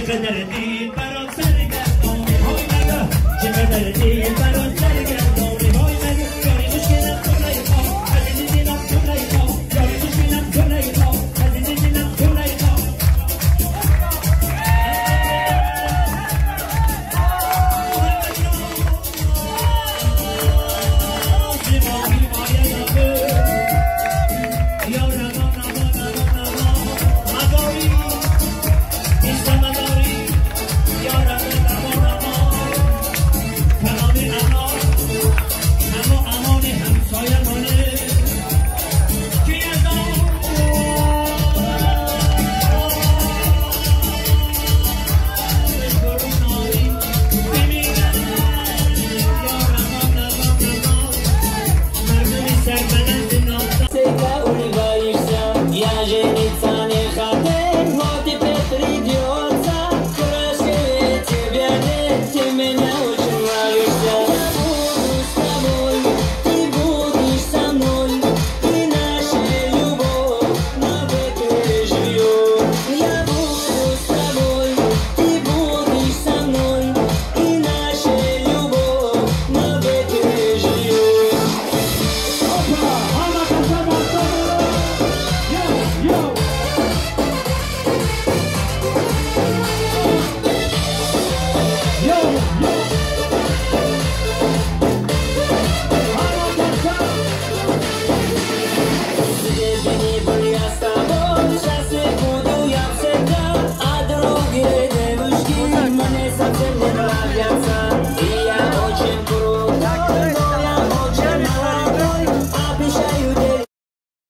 چقدر دل برات سرگردانی های مگه، چقدر دل برات سرگردانی های مگه. یاری خوشگلم زلیخا، عزیز دلم زلیخا، یاری خوشگلم زلیخا، عزیز دلم زلیخا.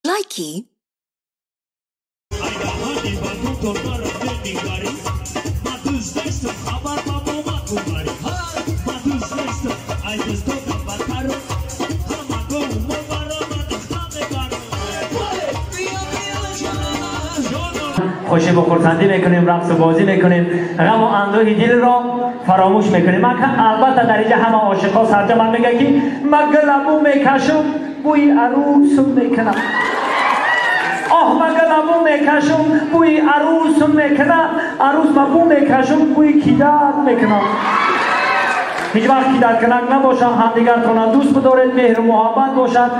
Likey. خوشی و خرسندی میکنیم، رقص و بازی میکنیم، غم و اندوه دل را فراموش میکنیم. من البته در اینجا همه عاشقا سرجا من میگه که من گلمو میکشم بوی عروسم میکنم، آه من گلمو میکشم بوی عروسم میکنم، عروس من بو میکشم بوی کیدر میکنم. هیچ وقت کیدر کنک نباشم، همدیگرتون دوست بدارید، مهر و محبت باشد.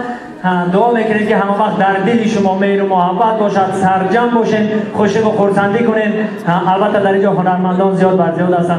دعا میکنید که همه وقت در دل شما مهر و محبت باشد، سرجم باشین، خوشی و خرسندی کنین. البته در اینجا هنرمندان زیاد بر زیاد هستند.